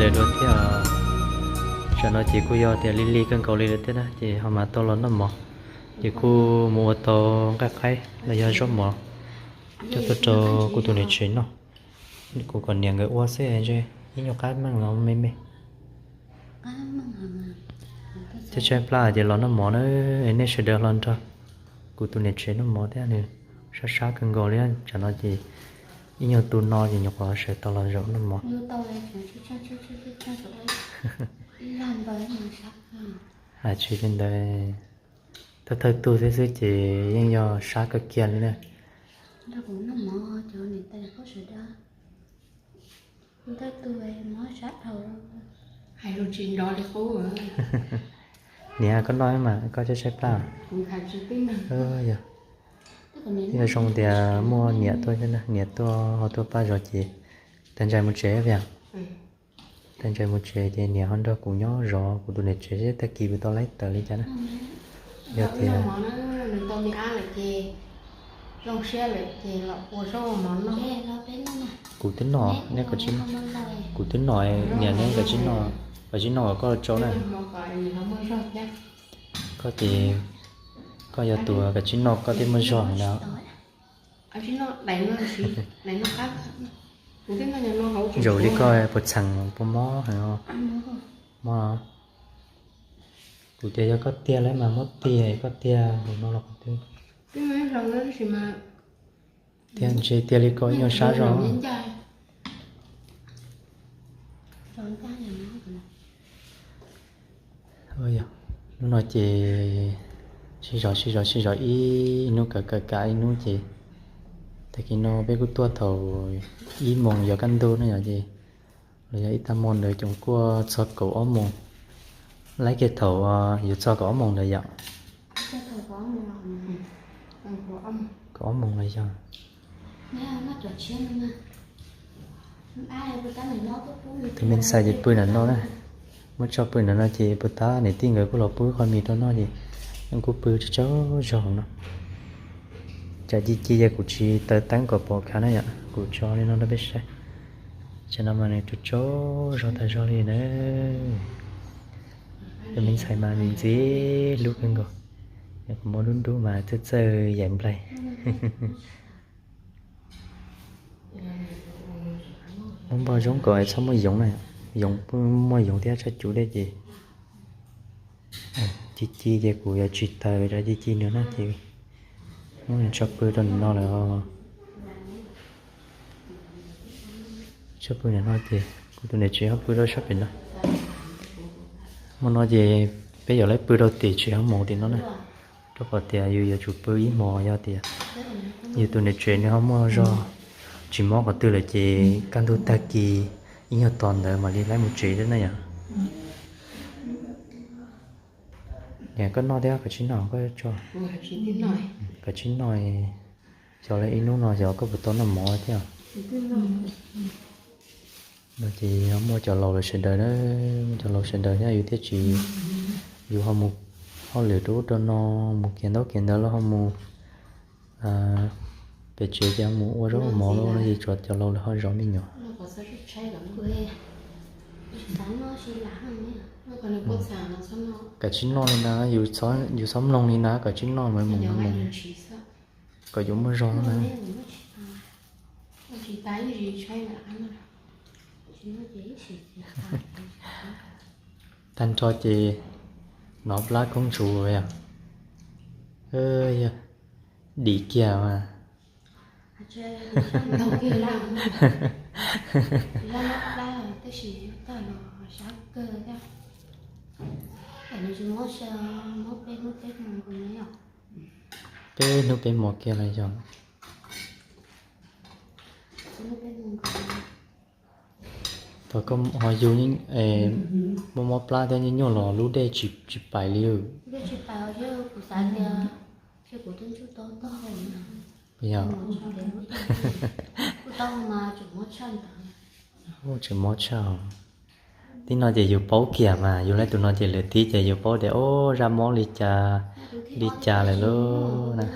Dua thiab. Tsam no ces kuj yog tias lig lig kawg nkaus li lawm thiab na, ces ho mas tau los noj mov. Ces kuj mus ua tau nqaij qaib los yog zaub mov coj tuaj rau kuv tus niam tsev noj. Kuv kom niam nkawd ua xwb ntshe ib nyuag qab meej los me me. Thiab tshaib plab ces los noj mov na, nej sawv daws los nrog kuv tus niam tsev noj mov thiab, nws sab sab kawg nkaus li. Tsam no ces ib nyuag tu no ces nyuam qhuav sawv tau los zaum noj mov. Hais tsis li ntawd, thawj thawj tug thiab xwb ces yeej yog sab kawg kiag li na. Niam, koj noj mas koj tshaib tshaib plab. Yog, yog zoo tias muaj niam tuaj, niam tuaj ho tuaj pab zov ces tag ntsais mus tsev, tag ntsais mus tsev ces niam ho nrog kuv nyob zov kuv tus niam tsev seb tag kis kuv tau laib tawm li cas na. Yog tias kuv twb noj, neb, kuv twb noj, niam neb kav tsij noj kom koj tsau na. Koj ces koj yog tus kav tsij noj koj thiaj muaj zog na. Zaum li koj puas txheem puas mob heev? Mob. Kuv tias yog koj tiag lawm mas mob tiag, koj tiag mus no los kuv twb tiag, ntshe tiag li koj ib nyuag sab zog. Hnub no ces sib zov sib zov sib zov ib hnub kav kav kav ib hnub ces tag kis no peb kuj tuaj thaum ib moos yuav kaj ntug na yom, ces los yog ib tag hmo ntawd ces kuj txog kaum ob moos, laib kiag thaum yuav txog kaum ob moos ntawd yom. Kaum ob moos los yog. Tus me ntxhais ces pw nram no na, muab tso pw nram no ces puas tab niam tij nkawd kuj los pub qhov mis rau noj ces kuj pw tsaug tsaug zog no. Tsam ci ci ces kuv tsis taws teeb kom pom khav na yom, kuv tso li no rau peb saib. Tsam no mas nws tsaug tsaug zog tas zog li na. Tus me ntxhais mas ntxim ntxim hlub kawg nkaus, kuv muab dub dub mas txawj txawj yaim nplaig. Muab npog zoo kom txhob muaj yoov na, yoov, muaj yoov thiab tshaj cuv dej ces ci ci ces kuv yuav tsis taws rau ci ci nws na ces muab nws tso pw rau nram no lawm. Tso pw nram no ces kuv tus niam tsev ho pw rau sab pem no. Hmo no ces peb yuav laib pw rau tim tsev hauv moos tim no na, rau qhov tias yus yuav tsum pw ib hmos, yog tias yus tus niam tsev nws ho muaj zog tsis mob qhov twg lawm ces kaj ntug tag kis ib nyuag tos ntawd mam li laib mus tsev thiab na yom. Niam, koj noj thiab, koj tsis noj koj tso, koj tsis noj, xyov li ib hnub no xyov koj puas tau noj mov thiab. No ces muaj cov laus lawv sawv daws na, muaj cov laus sawv daws thiab yus thiaj tsis, yus ho mus hauj lwm rau ub rau no, mus kiag ntaub kiag ntawd los ho mus pem tsev ces ho mus ua zaub ua mov los no ces tsuas cov laus lawv ho zov me nyuam. Kav tsij noj li na, yus txhob mloog li na, kav tsij noj mas mus mus kom yuav muaj zog na. Tag nrho ces nov plab koob tsuv yog, yog dim kiag mas. Peb hnub peb hmo kiag los yog. Thaum koj ho yug, mob mob plab thiab nyuaj nyuaj los lub dej tsis pais li. Yog, tsis mob tshaj. Tib no ces yus paub kiag mas, yus laib tus no ces lwm tib ces yus paub tias, o, zaj mob li cas li cas lawm lauj na.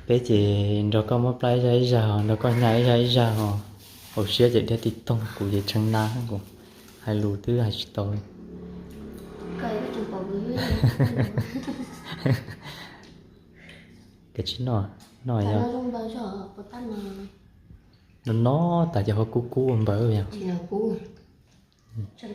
Peb ces nrog koj muab plab ib zaj ib zaj ho, nrog koj nyas ib zaj ib zaj ho. Hauv siab ces dhia tib toog, kuv ces tshee na, kuv hais lus twb hais tsis tau li. Kav tsij noj, noj yog no no tas ces ho kub kub ua npaws yog. Tshee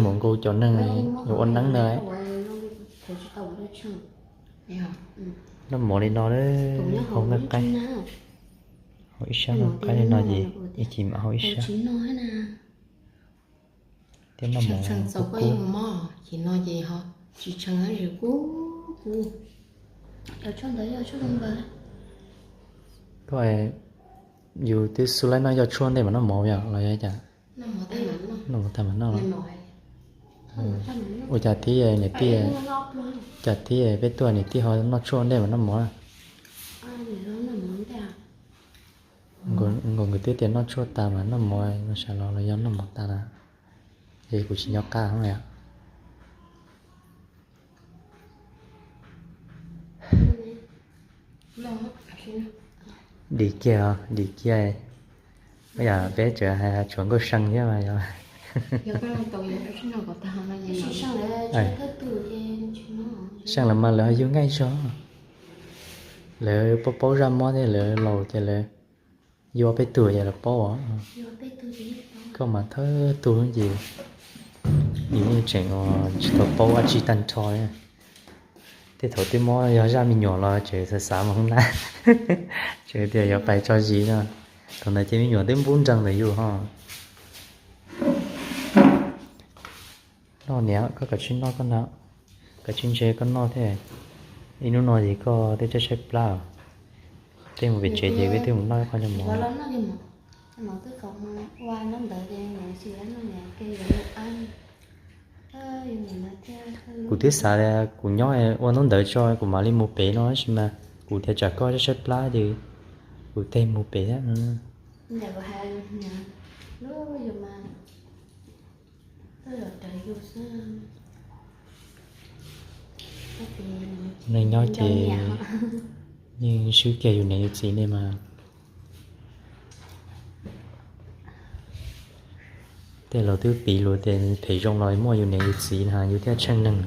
mus nkaus cov neeg yuav ua neeb ntag. Noj mov li no, hau nqaij qaib, hau ib sab nqaij qaib li no ces ib chim mam hau ib sab. Thiab noj mov kub kub. Koj, yus twb xub laib noj yoj tshuaj ntej mas noj mov yog los yog cas? Noj mov tag mam noj. Ua cas tib niam tij, cas tib peb tuaj niam tij ho noj tshuaj ntej mas noj mov na. Nkaus nkawd twb tias noj tshuaj tas mas noj mov, sawv los los yog noj mov tas lawm. Es kuv tsis nco qab yom. Dim kiag, dim kiag. Yam peb tseem hais tshuav Nkauj See thiab mas yog. See los mas lawv yug nqaij zog. Lawv paub paub zaj mob thiab lawv laus ces lawv yuav peb tug ces lawv paub os. Koj mas thawj tug ces nws yeej tseem tsis tau paub dab tsi tag nrho. Tej thaum twb mob yog zaj me nyuam los tseem xav xav mus hoob nab, tseem tias yuav pais tso zis no. Thaum ntawd ces me nyuam twb npub nreeg ntawm yus ho. Noj niam, koj kav tsij noj koj na, kav tsij ntse koj noj thiab. Ib hnub no ces koj twb tshaib tshaib plab, tej mus pem tsev ces peb twb mus noj ib qho cov mov. Kuv twb xav tias kuv nyob ua hnub ntawd tso kuv mam li mus pem no tab sis mas kuv tias tsam koj tshaib tshaib plab ces kuv tej mus pem thiab. Neeg nyob ces yeej swb kiag yus niam yus txiv ne mas. Tej laus twb piv lus tias phem zoo los muaj yus niam yus txiv na yus thiaj tsheej neeg.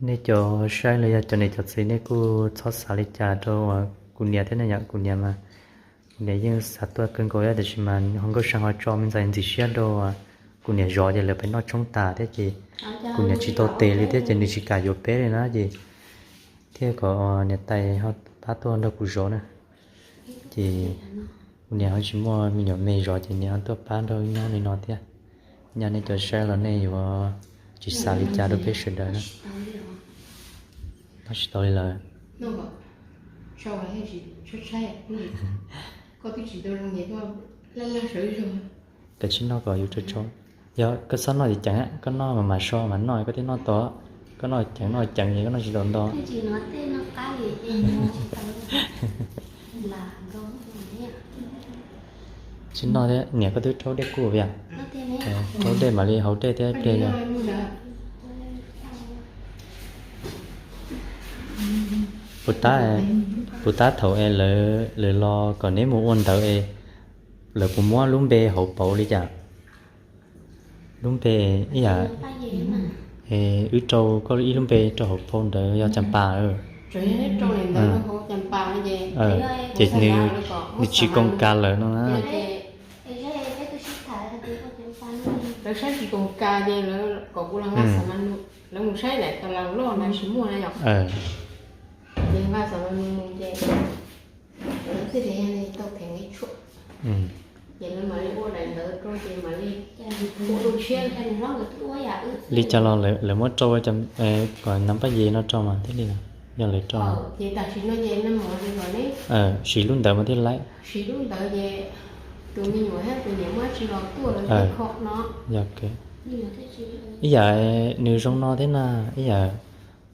Nej cov saib los yog cov niam cov txiv nej kuj txhob xav li cas rau kuv niam thiab ne yom. Kuv niam mas, kuv niam yeej xav tuaj kawg nkaus thiab tiam sis mas ho Nkauj See ho tso me ntxhais ntxim siab rau kuv niam zov ces lawv pais noj tshoob tas thiab ces kuv niam tsis tau tes li thiab ces nws tsis kam yuav peb li na ces thiaj kom niam tais ho pab tuaj nrog kuv zov na. Ces kuv niam ho tsis muaj me nyuam me zov ces niam ho tuaj pab nrog wb nyob li no thiab. Nyob nej cov saib los nej yuav tsis xav li cas rau peb sawv daws na. Noj tsis tau li lawm. Kav tsij noj kom yus tso tso. Yog koj txhob noj ceev ceev, koj noj mas mas so mas noj koj thiaj noj tau. Koj noj ceev noj ceev ces koj noj tsis tau nto. Tsis noj thiab, niam koj twb rhaub dej kuj yom. Rhaub dej mam li haus dej thiab pliag yog. Puas tab, puas tab thaum es lawv los kom neb mus ua ntawv es lawv puas muab lub npe hauv pauv li cas? Lub npe ib yam, wb rau koj ib lub npe rau hauv phau ntawd yog Cas Pas. Ces nws tsis koom kas lawm no na. Lawv saib tsis koom kas ces lawv kom kuv los nqa xam mas nus, lawv mus saib daim tas las loj mas tsis muaj na yom. Ces nqa xam mas nus mus ces lawv thiaj li tau them nqi tshuaj. Ces lawv mam li ua daim ntawv rau ces mam li ua dua tshiab. Li cas los lawv muab rau kom nab paj ye no rau mas thiaj li no. Yog lawv rau. Siv lub ntawd mas thiaj laib. Ib yam nws zoo no thiab na, ib yam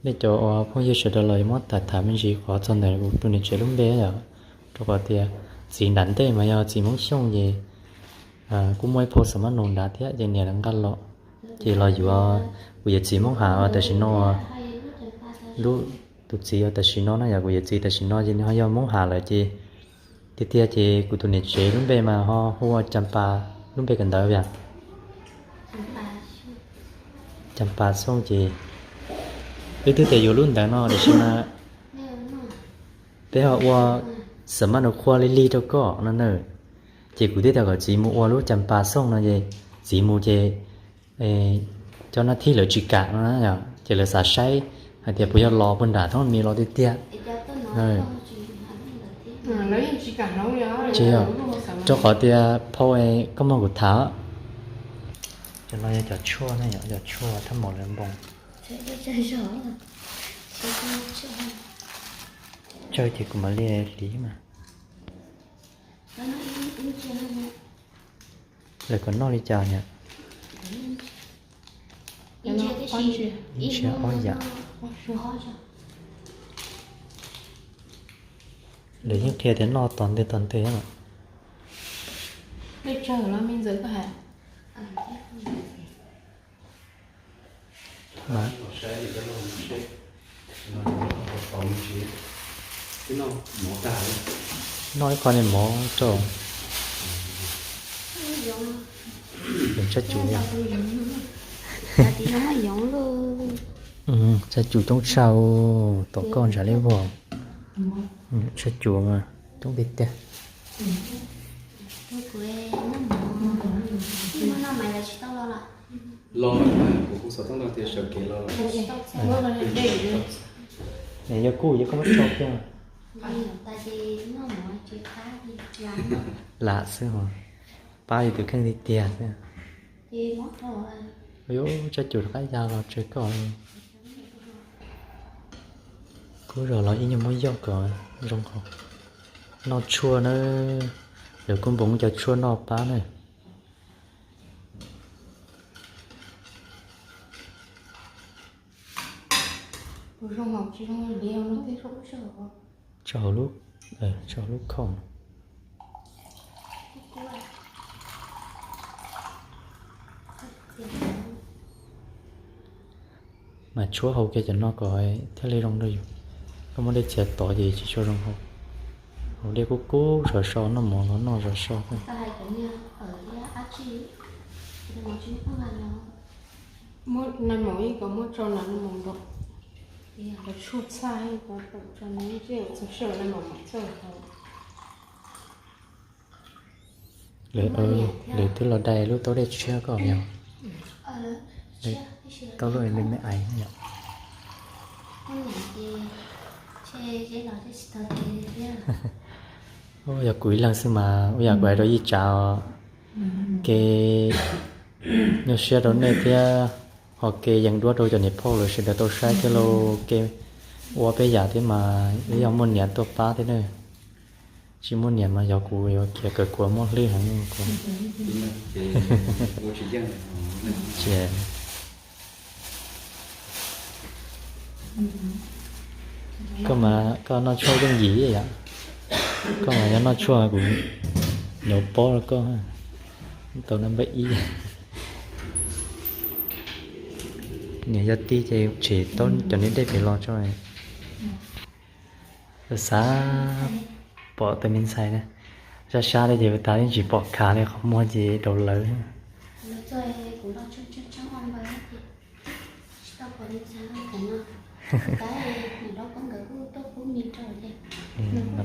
nej cov uas phooj ywg sawv daws los yuav muab tham tham me ntsis qhov txog ntawm kuv tus niam tsev lub npe yom, rau qhov tias txiv nram ntej mas yog txiv Hmoob Xyooj ces kuj muaj ib phau xam mab nus nrad thiab ces niam lawv nqa los, ces los yuav kuv yawm txiv Hmoob Hav uas tam sim no, lub, tus txiv uas tam sim no na yom, kuv yawm txiv tam sim no ces nws ho yog Hmoob Hav lawm ces tiag tiag ces kuv tus niam tsev lub npe mas ho hu ua Cas Pas, lub npe kawm ntawv yom, Cas Pas Xyooj ces wb twb tias yuav lub ntawd no tiam sis mas peb ho ua xam mab nus qhua li li rau koj no na. Ces kuv thiaj tias kom txiv mus ua lub Cas Pas Xyooj no ces txiv mus ces cov nab thib lawv tsis kam no na, ces lawv xav saib hais tias puas yog los puag nram thoob mis los tiag tiag. Tsis yog, rau qhov tias phau koj muab kuv tham, cov no yog cov tshuaj na, yog cov tshuaj thaj maum lawv npoo. Tsawg ces kuv mam li hliv mas. Lawv kom noj li cas niam? Ib ntsia ob yam. Lawv yeej qhia tias noj tos ntej tos ntej. Noj ib qho ne mov rau. Tsab cum, tsab cum coob tshaj, tom koj ntshav li vog. Tsab cum mas coob tiag tiag. Los kuv kuv xov tooj no tias sawv kev los. Yog kuj yog koj muab tso kiag. Lam xwb ho, pab yus tus kheej tiag tiag xwb. Yuav tsab cum rov qab ya los tsawg koj. Kub zog los ib nyuag muab yoj kom zoo qhov noj tshuaj na. Lawv kuj npoo cov tshuaj noj pab na. Tso hauv lub, tso hauv lub khoom. Mas tshuab hau kiag cov no kom thiaj li zoo rau yus. Koj muab dej txiav tod ces tsis tshua zoo hau. Hau dej kub kub sov so, noj mov los noj sov so. Muab nais maum ib ko muab tso nram nais maum nraum, tshuaj txhaj ib ko tso nws txhua sij hawm nais maum mam txawj hau. Lawv twb los dai lub taub dej tshiab koj yog. Tau lub li me ais yom. Yog kuv ib leeg xwb mas ua yam kuv hais rau Yij Tsav os, ke nyuaj siab rau nej thiab, ho ke yees duab rau cov niam phauj lawv sawv daws tau saib thiab lauj. Ke ua peb yam thiab mas ib yog muaj niam tuaj pab thiab ne. Tsis muaj niam mas yog kuv yuav khiav kawg, kuv muaj hlwb heev. Tsis, koj mas koj noj tshuaj yooj yim yom. Koj mas yog noj tshuaj kuv nyuam pob rau koj, tau nab npawb ib. Niam yog tij ces tshem tau cov niag dej pem los tso. Xav pom tus me ntxhais na, sab sab li ces tas yeej tsis pom khav li, qhov muag ces daus lawv.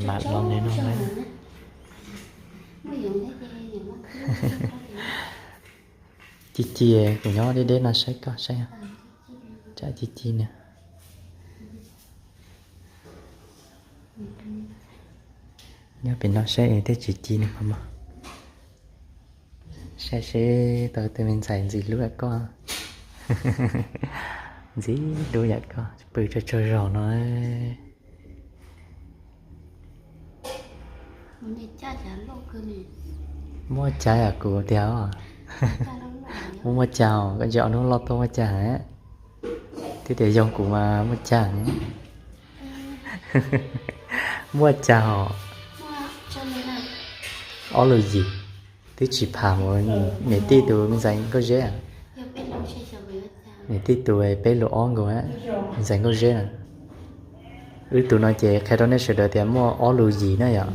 Mam los ne no. Ci ci, kuv nyob deb deb no saib koj saib. Tsam ci ci na. Nyob pem no saib thiaj tsis ci ne mog. Saib seb tau tus me ntxhais ntxim hlub koj. Ntxim hlub yam koj pw tsawg tsawg zaus no. Muaj cab yam kuv tiag. Muaj muaj cag os, koj ntsia ob hnub loj tuaj muaj cag. Twb tias yoog kuv mas muaj cag. Muaj cag os. Ob lus yim, twb tsis pham mus. Niam tij tus me ntxhais nkauj zeb. Niam tij tus peb lus ob nkaus, me ntxhais nkauj zeb na. Wb tus no ces qhia rau nej sawv daws tias muaj ob lus yim na yom.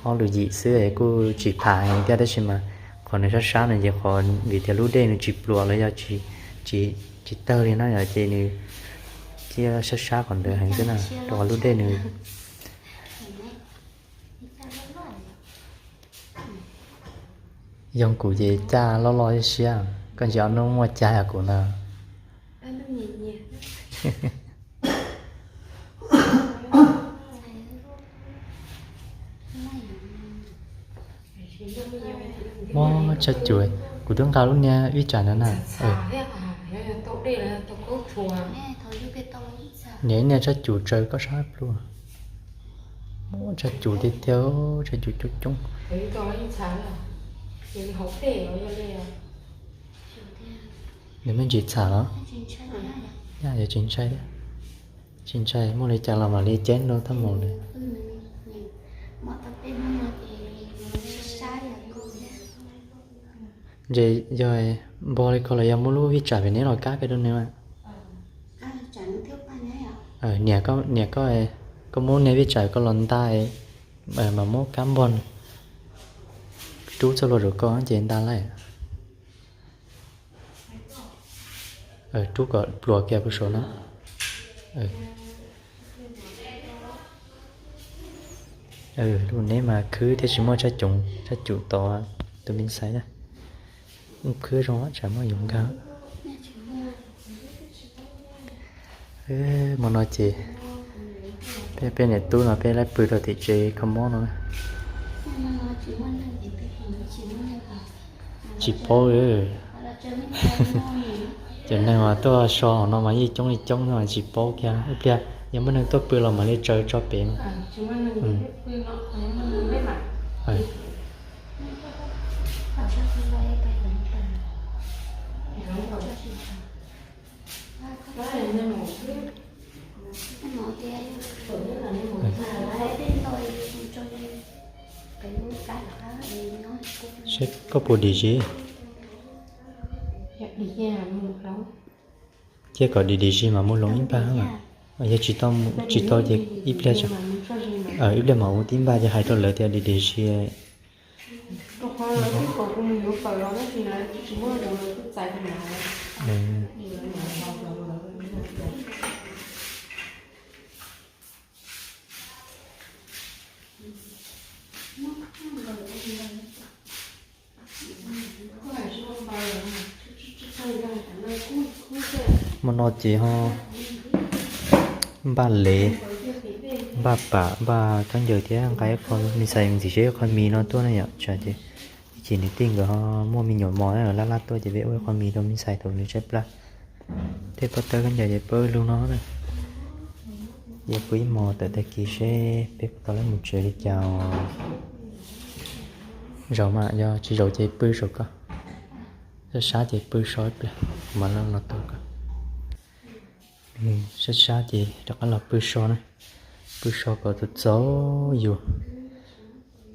Ob lus yim xwb kuj tsis pham heev thiab, tab sis mas qhov nws sab sab no ces qhov vim tias lub dej nws tsis pluas los yog tsis tawg li na yom, ces nws thiaj sab sab qhov ntawd heev xwb na, rau qhov lub dej nws Yoog kuv ces caj loj loj siab siab, koj ntsia ob hnub muaj cag yam kuv ntag. Muaj tsab cum, kuv twb nqa lub niag vij tsam ntawd na. Niag niag tsab cum tsaws koj sab pluag. Muaj tsab cum tiag tiag, tsab cum coob coob. Nws me ntsis txham los? Yog tsis ntshai thiab. Tsis ntshai, muaj li cas los mam li ceeb rau thaj maum lawm. Ntshe yog npog li ko los yog muaj lub vij tsam pem neb los kab kiag rau nws. Niam, niam koj, koj muab niag vij tsam koj los nta mas muab kab npog rub txoj hlua rau koj ces nta lawm. Rub kom pluas kiag puag saum no. Lub neb mas khwb thiab tsis muaj tsab cum, tsab cum tod tus me ntxhais na. Khwb zoo tsam muaj yoov nkag. Hmo no ces peb, peb niam tub no peb lawv pw rau tim tsev kho mob no. Tsis paub. Cov neeg uas tuaj so hauv no mas yeej coob li coob no tsis paub kiag, ib pliag yog muaj neeg tuaj pw los mam li tsaws tso pem. Seb koj puas dim zis. Cia kom dim dim zis mas mus loos ib npag. Yog tsis tau ces ib pliag, ib pliag mam ua tib npag ces hais rau lawv tias dim dim zis. Hmo no ces ho npaj lev, npaj pam, npaj khaub ncaws thiab nqa ib qho me xais ntxim seb ib qho mis no tuaj na yom. Tsam ces ib chim niam tij nkawd ho muaj me nyuam mos laj laj tuaj ces peb ua ib qho mis rau me xais thaum nws tshaib plab. Tej pob tawb khaub ncaws ces pab lug no na. Ces pw ib hmos tawm tag kis seb peb puas tau lab mus tsev li cas. Zaum mas yog tsis zaum ces pw saum ko, sab sab ces pw so ib pliag, kuv mam li los tos koj. Sab sab ces rov qab los pw so na, pw so kom txaus txaus yus.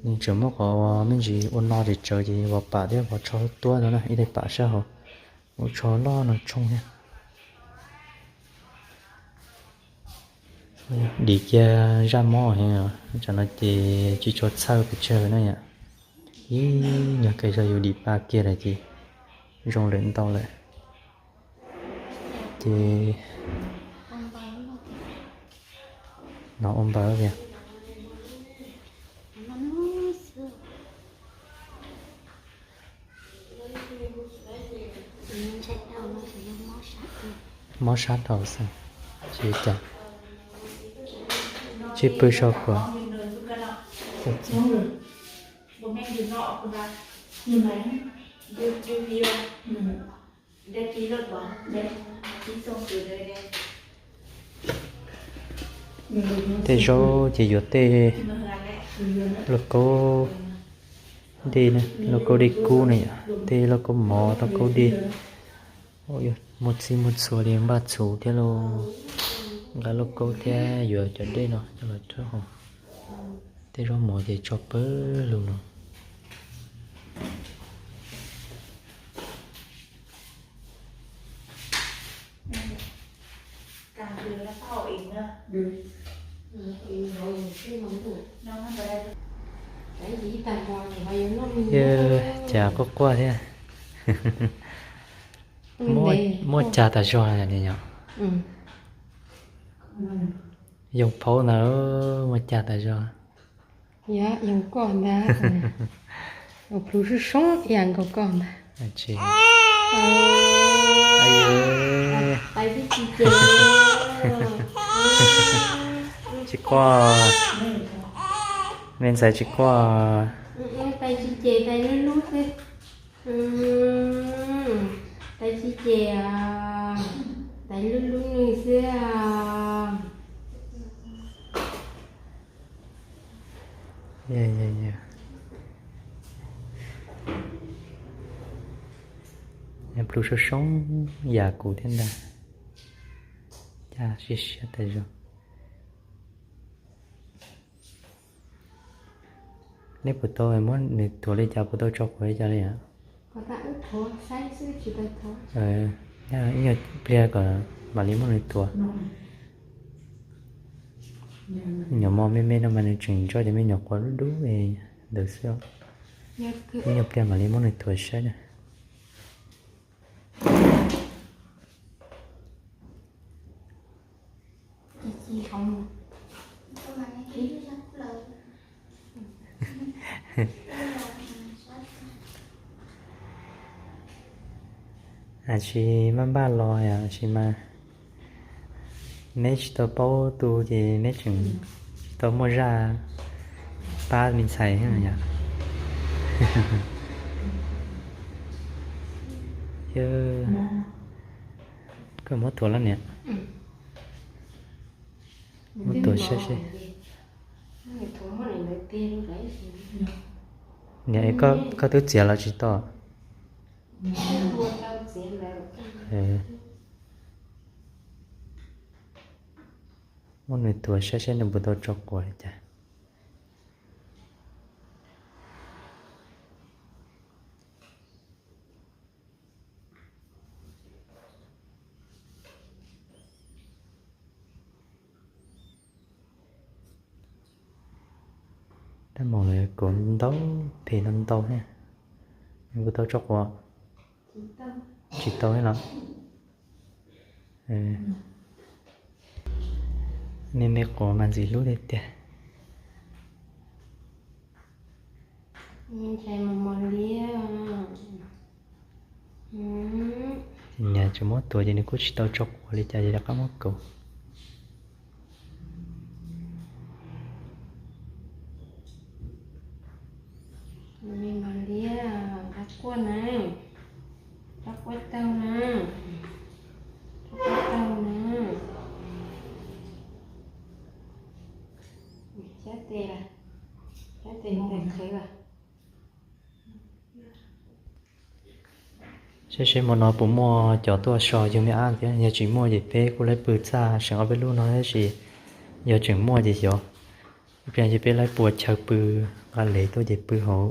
Nws tseem muab qhov me ntsis ua no tsawv tsawv ces vos pam thiab vos tsho tuab no na, ib daim pam sab hauv, ua tsho loj no tshooj thiab. Dim kiag zaj mob heev, tsam no ces tsis tshua txhawj pes tsawg na yom. Ib nyuag qis zog yus dim pa kiag lawm ces zoo lawm ntau lawm. Ces no ua npaws tiag. Mob sab dhau xwb, tsis ua cas. Sib pw so kuv. Tej zaub ces yuav tej lauj kaub dej, lauj kaub dej kub ne yom, tej lauj kaub mov, lauj kaub dej. Muaj txhij muaj txhua li, npaj txhuv thiab lauj, nqa lauj kaub thiab yuav cov dej no coj los rau hauv. Tej zaub mov ces tso pawg lug no. Cas quaj quaj thiab. Muaj cag tas zog ni yom. Yoo phaub ntawd muaj cag tas zog. Yog, yog koj ntag. Plhu soob soob ib yam nkaus koj ntag. Tsis quaj, me ntxhais tsis quaj. Tais tsis ces, tais lub lub xwb. Tais tsis ces, tais lub lub nws xwb. Plhu soob soob yam kuv thiab ntag. Cag siab siab tas zog. Nej puas tau muab nws tuav li cas, puas tau tso quav li cas li? Ib nyuag pliag kom mam li muab nws tuav. Nyuam mos me me no mas nws tseem ntsoj cov me nyuam quav dub dub ntawd xwb. Ib nyuag pliag mam li muab nws tuav saib na. Aws, tsis maj npaj los, tab sis mas neb tsis tau paub tu ces neb tseem tsis tau muaj zaj pab me ntxhais yom. Koj muab tuav los niam. Muab tuav saib seb. Niam, koj twb txiav los tsis tau? Muab nws tuav saib seb nws puas tau tso quav li cas. Tab mas lawv kuav ntau, phem ntau ntau thiab. Nws puas tau tso quav? Tsis tau thiab los? Me me quav mas ntxim hlub tiag tiag. Niam tseem muab tuav ces nws kuj tsis tau tso quav li cas ces rov qab muab kauv. Rov quaj na, rov quaj taug na, rov quaj taug na. Xyab tes, xyab tes tais qhwv. Saib seb hmo no puas muaj cov tuaj so yug me ab thiab, yog tsis muaj ces peb kuj laib pw txaj seem ob peb lub no, tab sis yog tseem muaj ces xyov, ib pliag ces peb laib pua chaw pw, nqa lev tuaj ces pw hauv,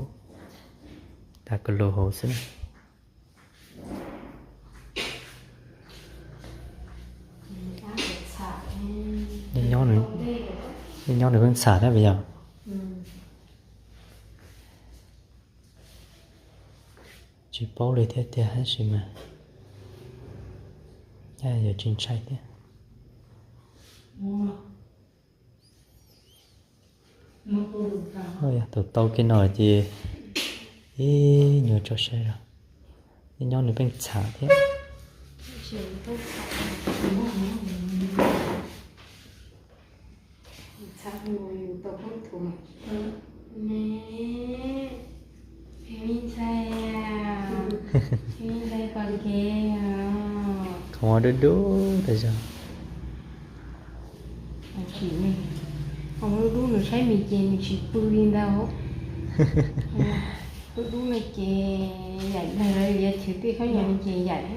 tas ka lus hauv xwb. Nyob nws pheej txham thiab puas yog? Tsis paub li thiab tiag tab sis mas yuav tsis ntshai thiab. Tau tau kiag no ces ib nyuag tso saib os. Nyob nws pheej txham thiab. Me ntxhais, me ntxhais pom kev. Dub dub tas zog. Dub dub nws saib mis ces nws tsis pw li ntag. Dub dub no ces yaim ntag, liav chwv tej khaub ncaws no ces yaim.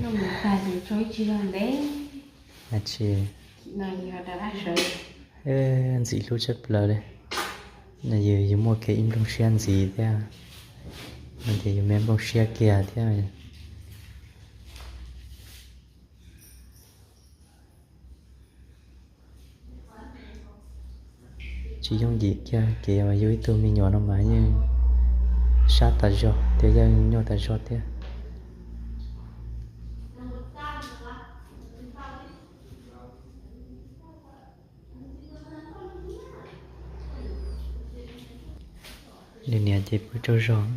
Noj mus tag ces tso ib tsig zog ntev. Tsis, ntxim hlub tshaj plaws li. Yus, yus muaj kev ib nplooj siab ntxiv thiab, no ces yus me nplooj siab kiag thiab. Tsis yooj yim kiag kev yug ib tug me nyuam no mas yeej sab tas zog thiab yeej nyuaj tas zog thiab. Nws niam ces pw tsaug zog,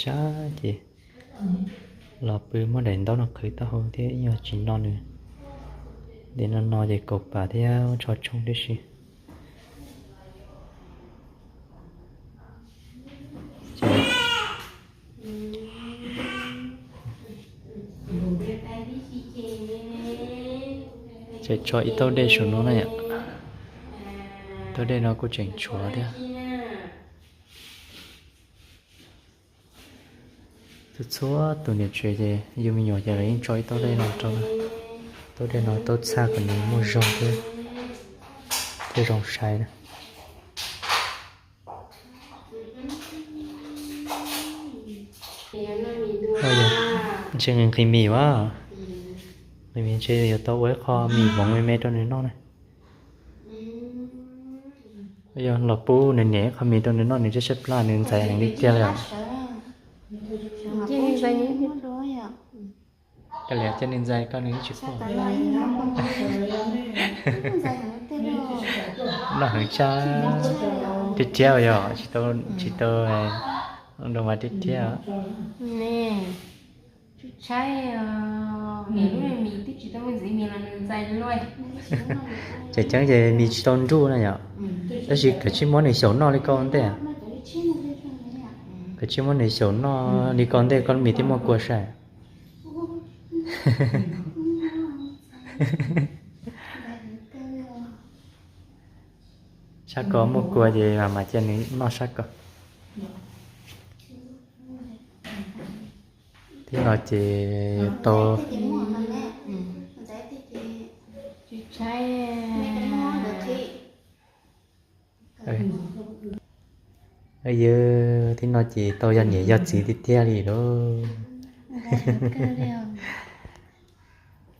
sab ces los pw muab daim ntaub no qhwv taub hau thiab ib nyuag tsis no nws. Ntev no no ces kaum pam thiab tsho tshoob tib si. Ces tso ib taub dej saum no na yom. Taub dej no kuj tseem tshuav thiab. Txhua txhua tus niam tsev ces yug me nyuam ces lawv yeej tso ib taub dej no rau. Taub dej no taub txhaj kom nws muaj zog thiab, thiaj zoo sai na. Ntshe nqhis mis as, nqhis mis ntshe yuav tau ua ib qho mis hmoov me me rau nws noj na. Yog los pub nws niam ib qho mis rau nws noj, nws tshaib tshaib plab, nws ntxais heev li tiag li os. Cia li cia nws ntxais koj nws yeej tsis quaj. Noj heev tshaj, rhiab rhiab yog tsis tau, tsis tau nrog mas rhiab rhiab. Tseem ceeb ces mis tsis tau nruj na yom. Tab sis kawm tsij muab nws xyaum noj li koj ua ntej. Kawm tsij muab nws xyaum noj li koj ua ntej koj lub mis thiaj muaj kua sai. Sab ko muaj kua ces mam mam cia nws noj sab ko. Thib no ces tau. Yog thib no ces tau yog niam yog txiv tiag tiag li lauj.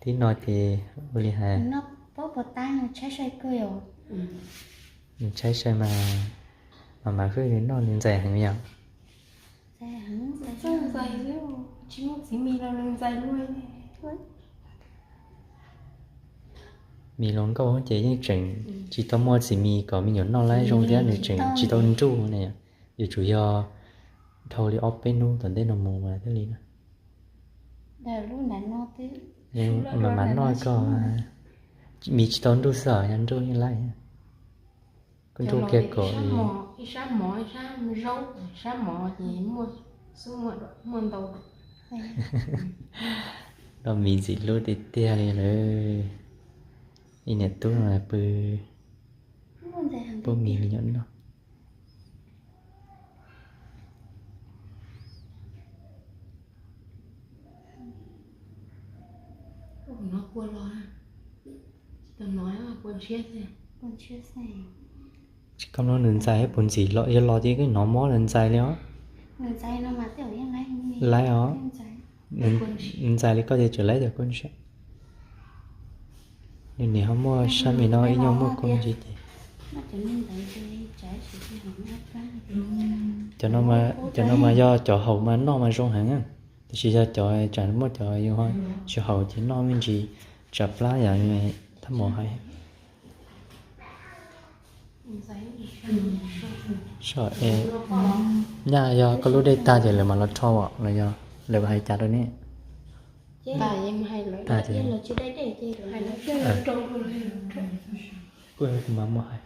Thib no ces ua li hais, nws tshaib sai mas, mas mas hwj nws noj nws ntxais heev yom. Mis los nkauj ces yeej tseem tsis tau muaj txiv mis kom me nyuam noj laib zoo thiab nws tseem tsis tau nruj na. Yuav tsum yog dhau li ob peb hnub tom ntej no mus mas thiaj li na. Mas mas noj koj, mis tsis tau nruj xwb os, yog nruj yeej laib. Koj nruj kiag kom ib sab mov, ib sab zaub, sab mov ces muaj xub muaj ntau. Noj mis ntxim hlub tiag tiag li lawm. Ib niam tub no pw pub mis me nyuam noj. Tsis kam no nws ntxais puv ntxim los, yog los ces hnov mob los ntxais li os. Laib os. Nws ntxais li koj ces tseem laib cov kua ntshiab. Nws niam ho muaj sab mis no ib nyuag muaj kua me ntsis ces. Cov no mas yog cov haum mas noj mas zoo heev, tiam sis yog cov tsam muaj cov yus tsis haum ces noj me ntsis tsam plab yom, thab mos hais. Nyaj yog koj lub dej tag ces lawv mam los rho os los yog lawv hais cas rau nej? Tag ces kuj tus mas muaj hais.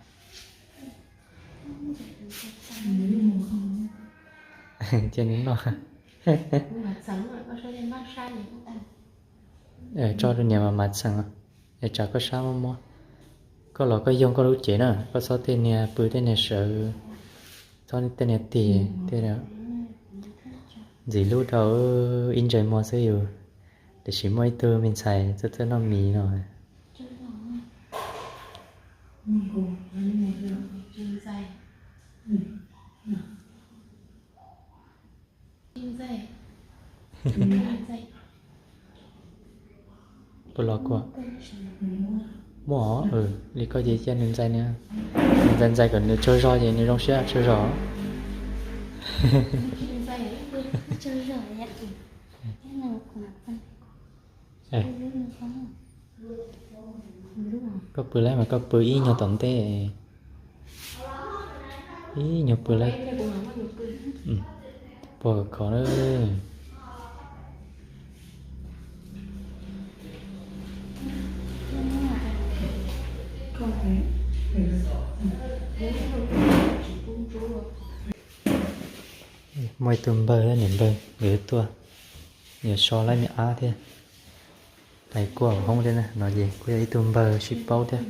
Cia nws noj. Tso rau niam mas mas txheem, es tsam koj sab mob mob, koj los koj yoog koj lub cev na, koj txhob tej niag pw tej niag sawv, txhob tej niag tig tej. Ntxim hlub rau ib ntsais muag xwb yus, tiam sis muaj ib tug me ntxhais txawj txawj noj mis no. Puas los kuv muaj os, li koj ces cia nws ntxais na, nws ntxais ntxais kom nws tsaug zog ces nws zoo siab tsaug zog. Koj pw lawm mas koj pw ib nyuag tom ntej, ib nyuag pw lawm. Puag khov na. Muaj ib tug npawg, niam npawg nkawd tuaj, yuav so lawv me ab thiab, hais kuaj hauv hoob thiab na, no ces kuj yog ib tug npawg sib paub thiab.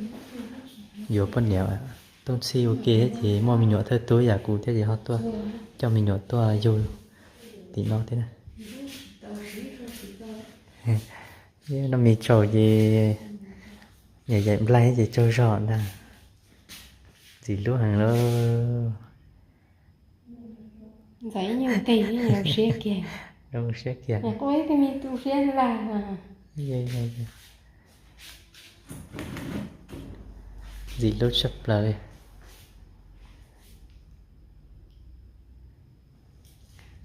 Yuav poj niam tooj txhij ua ke thiab ces muaj me nyuam thawj tug yam kuv thiab ces ho tuaj coj me nyuam tuaj yug tim no thiab na. Noj mis tsaus ces yaim yaim nplaig ces tsaug zog ntag. Ntxim hlub heev lauj. Ntxim siab kiag. Ntxim hlub tshaj plaws li.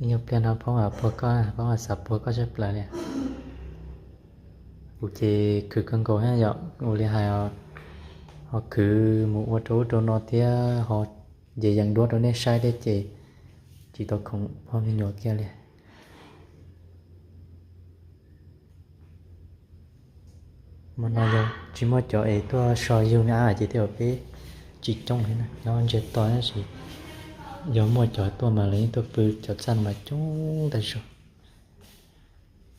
Ib nyuag pliag no Phoob puag koj, Phoob xav puag koj tshaj plaws li. Kuv ces khwv kawg nkaus thiab yom, ua li hais ho khwv mus ua rau ub rau no thiab ho nce yees duab rau nej saib thiab ces tsis tau khoom pog me nyuam kiag li. Hmo no yog tsis muaj cov es tuaj so yug me ab ces tej zaum peb tsis coob thiab na, nyob ntsiag to tab sis yog muaj cov tuaj mas lawv yeej tuaj pw, cov txaj no mas coob tag zog.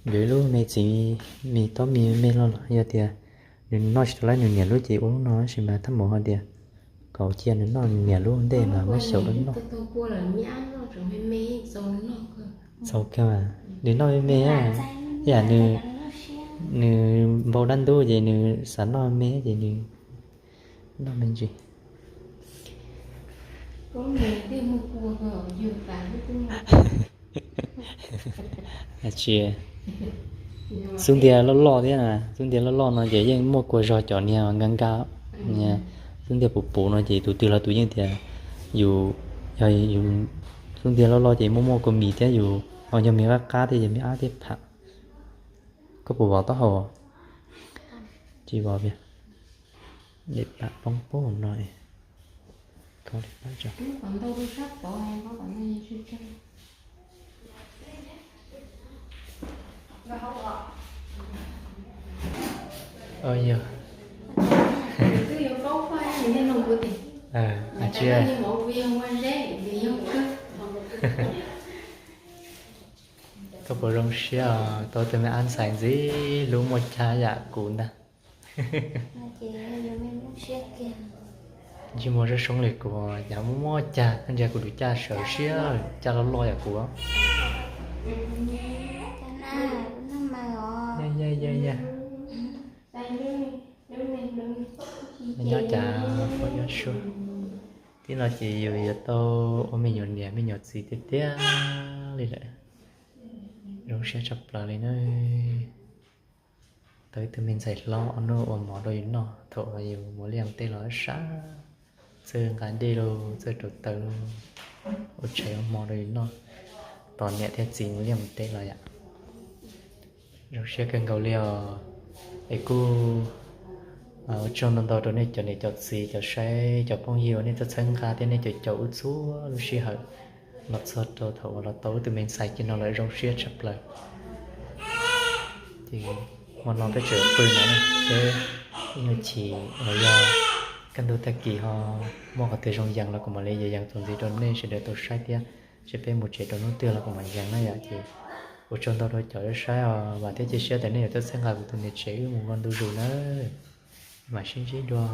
Yuav ib lub me txiv mis taub mis me los los yog tias nws noj tsis tau lawm nws niam lub ces ua lub no tab sis mas thab mus ho tias kom cia nws noj nws niam lub ntej mas muab xyaum rau noj. Txaus kawg mas nws noj me me, ib yam nws, nws npau dab ntub ces nws xav noj me ces nws noj me ntsis. Tsis, xub ntiag loj loj thiab, xub ntiag loj loj no ces yeej muaj kua zog cov niag nka nka, xub ntiag puv puv no ces tus twg los tus yeej tias yus, yog yus xub ntiag loj loj ces muaj muaj kua mis thiab yus ho yog mis qab qab thiab yog mis ab thiab pham. Koj puas vov taub hau? Tsis vov, poob poob no. Yog, tsis, koj puas zoo siab tau tus me ab ntxhais ntxim hlub muaj cag yam kuv ntag? Ntsej muag zoo zoo li kuv, cas muaj muaj cag, koj ntsia kuv tus caj sawv siab, caj loj loj yam kuv. Nyob cas pom nyob suab, tib no ces yus yuav tau ua me nyuam niam me nyuam txiv tiag tiag li lawm. Zoo siab tshaj plaws li na. Tau ib tug me ntxhais hlob ua nuj ua mov rau yus noj thaum yus mus liaj mus teb los sab, txawj nqa dej los txawj rauv taws los ua tshais ua hmo rau yus noj, tos niam thiab txiv mus liaj mus teb los yom. Zoo siab kawg nkaus li os. Es kuj ua tsaug ntau ntau rau nej cov niam cov txiv cov saib cov phooj ywg uas nej txhawb nqa thiab nej caum caum wb txhua lub sij hawm los txog rau thaum uas los tau wb tus me ntxhais kiag no lawm, zoo siab tshaj plaws. Ces hmo no peb tseem pw no na, seb ib nyuag chim los yog kaj ntug tag kis ho muaj qhov twg zoo yees los kuv mam li yees txuas ntxiv rau nej sawv daws tau saib thiab, seb peb mus tsev rau hnub twg los kuv mam yees na yom. Ces Ua tsaug ntau rau cov saib os, vam thiab cia siab tias nej yuav tuaj txhawb nqa kuv tus niam tsev wb mus nkaus ntu zus nawb. Mam sib ntsib dua.